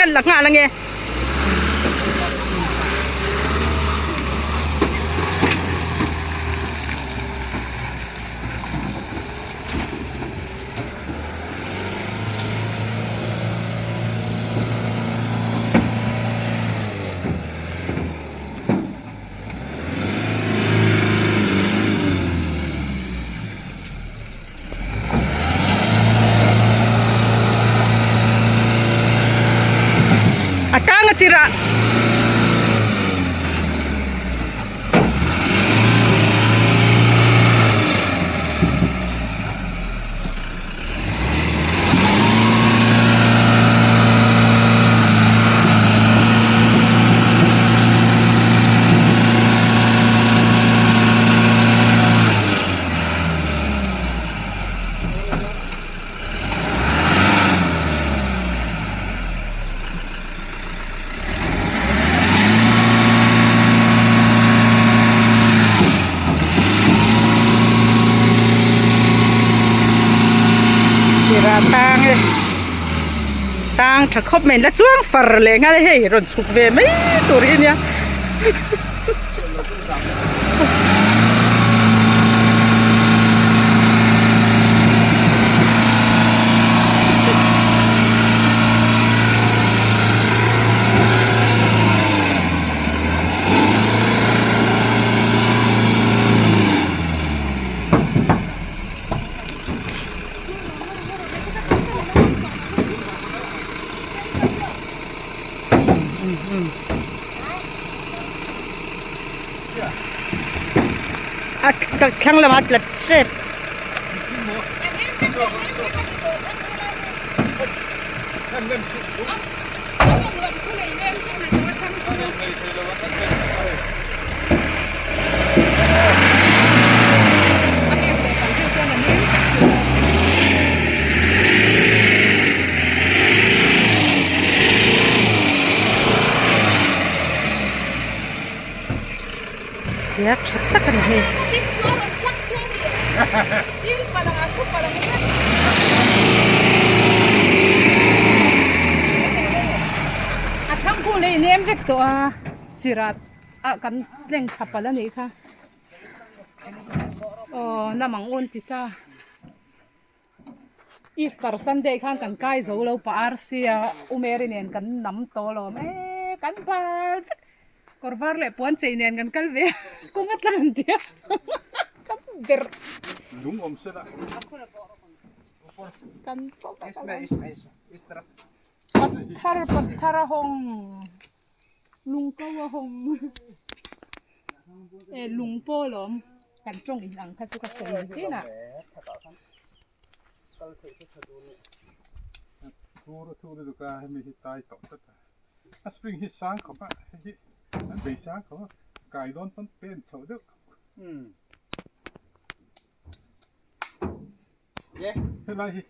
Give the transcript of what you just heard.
kan la nghal ange. A tang a chirah. Sirah tang e tang tha khawp mai la chuang far leh nghal hei rawn chhuk ve mai tur hi nia. A thlang lamah a tla tep. Riak tha tak a ni hei. A thangkung leh in em vek tawh a chirat ah kan tleng thla palh a nih kha aw namang awn ti ta. Easter Sunday khan kan kai zo lo pah arsia U Mary nen kan nam tawh alawm e kan bal vek kawr var leh puan chei nen kan kal ve a kawng a tlang an tia kan berh Lung awm sela kan Pathar pathar a hawng lung ko a hawng e lung pawh alawm. Kan tawng in ang kha chu ka sawi ni chin a. Thur a thur lutuk a hemi hi tai tawh tlat a. A spring hi sang khawp a hei hi an bei sang khawp a kai dawn pawn pen chhoh deuh. Helai hi.